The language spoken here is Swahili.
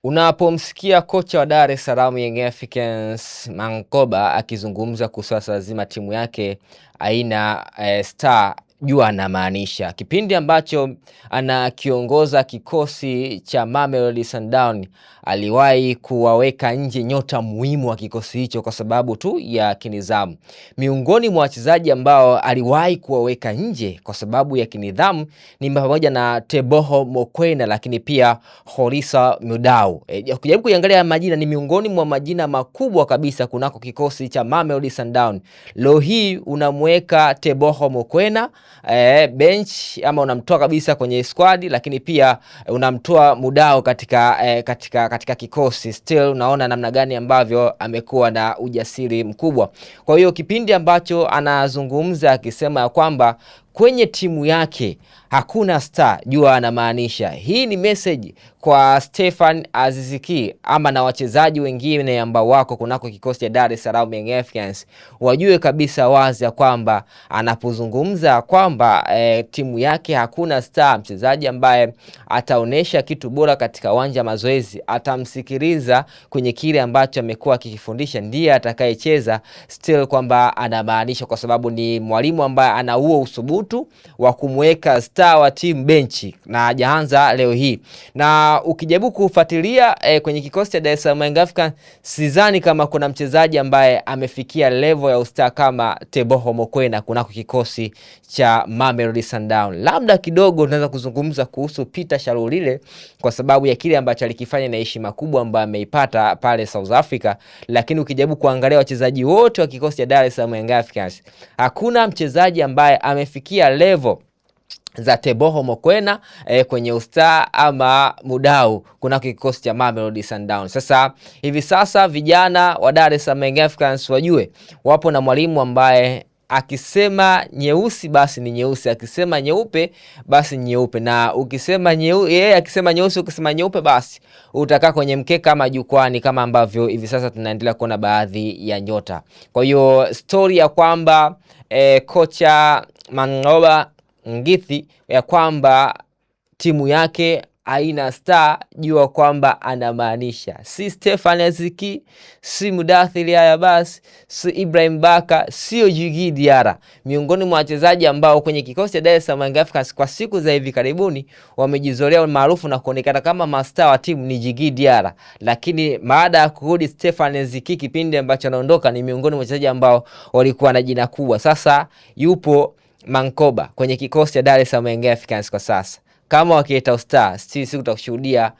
Unapomsikia kocha wa Dar es Salaam Young Africans Mankoba akizungumza kuhusu swala zima timu yake aina star, jua anamaanisha kipindi ambacho anakiongoza kikosi cha Mamelodi Sundowns aliwahi kuwaweka nje nyota muhimu wa kikosi hicho kwa sababu tu ya kinidhamu. Miongoni mwa wachezaji ambao aliwahi kuwaweka nje kwa sababu ya kinidhamu ni pamoja na Teboho Mokoena, lakini pia Horisa Mudau. Ukijaribu kuiangalia majina ni miongoni mwa majina makubwa kabisa kunako kikosi cha Mamelodi Sundowns. Leo hii unamweka Teboho Mokoena bench ama unamtoa kabisa kwenye squad, lakini pia unamtoa Mudau katika kikosi. Still unaona namna gani ambavyo amekuwa na ujasiri mkubwa. Kwa hiyo kipindi ambacho anazungumza akisema ya kwamba kwenye timu yake hakuna star, jua anamaanisha. Hii ni message kwa Stefan Aziz Ki ama na wachezaji wengine ambao wako kunako kikosi cha Dar es Salaam Young Africans, wajue kabisa wazi ya kwamba anapozungumza kwamba timu yake hakuna star, mchezaji ambaye ataonesha kitu bora katika uwanja wa mazoezi, atamsikiliza kwenye kile ambacho amekuwa akikifundisha, ndiye atakayecheza. Still kwamba anamaanisha, kwa sababu ni mwalimu ambaye ana huo uthubutu wa kumweka star wa timu benchi na hajaanza leo hii. Na ukijaribu kufuatilia kwenye kikosi cha Dar es Salaam Young Africans, sidhani kama kuna mchezaji ambaye amefikia level ya ustar kama Teboho Mokoena kunako kikosi cha Mamelodi Sundowns. Labda kidogo tunaweza kuzungumza kuhusu Peter Shalulile kwa sababu ya kile ambacho alikifanya na heshima kubwa ambayo ameipata pale South Africa, lakini ukijaribu kuangalia wachezaji wote wa kikosi cha Dar es Salaam Young Africans, hakuna mchezaji ambaye amefikia level za Teboho Mokoena kwenye ustaa ama Mudau kunako kikosi cha Mamelodi Sundowns. Sasa hivi sasa vijana wa Dar es Salaam Young Africans wajue wapo na mwalimu ambaye akisema nyeusi basi ni nyeusi, akisema nyeupe basi ni nyeupe, na ukisema yeye akisema nyeusi, ukisema nyeupe basi utakaa kwenye mkeka ama jukwani, kama ambavyo hivi sasa tunaendelea kuona baadhi ya nyota. Kwa hiyo story ya kwamba kocha Mangoba Ngithi ya kwamba timu yake haina star, jua kwamba anamaanisha si Stefan Aziz Ki, si Mudathir Abbas, si Ibrahim Baka, sio Djigui Diarra. Miongoni mwa wachezaji ambao kwenye kikosi cha Dar es Salaam Young Africans kwa siku za hivi karibuni wamejizolea maarufu na kuonekana kama mastaa wa timu ni Djigui Diarra, lakini baada ya kurudi Stefan Aziz Ki kipindi ambacho anaondoka, ni miongoni mwa wachezaji ambao walikuwa na jina kubwa. Sasa yupo Mankoba kwenye kikosi cha Dar es Salaam Young Africans kwa sasa. Kama wakileta ustar, sisi tutakushuhudia.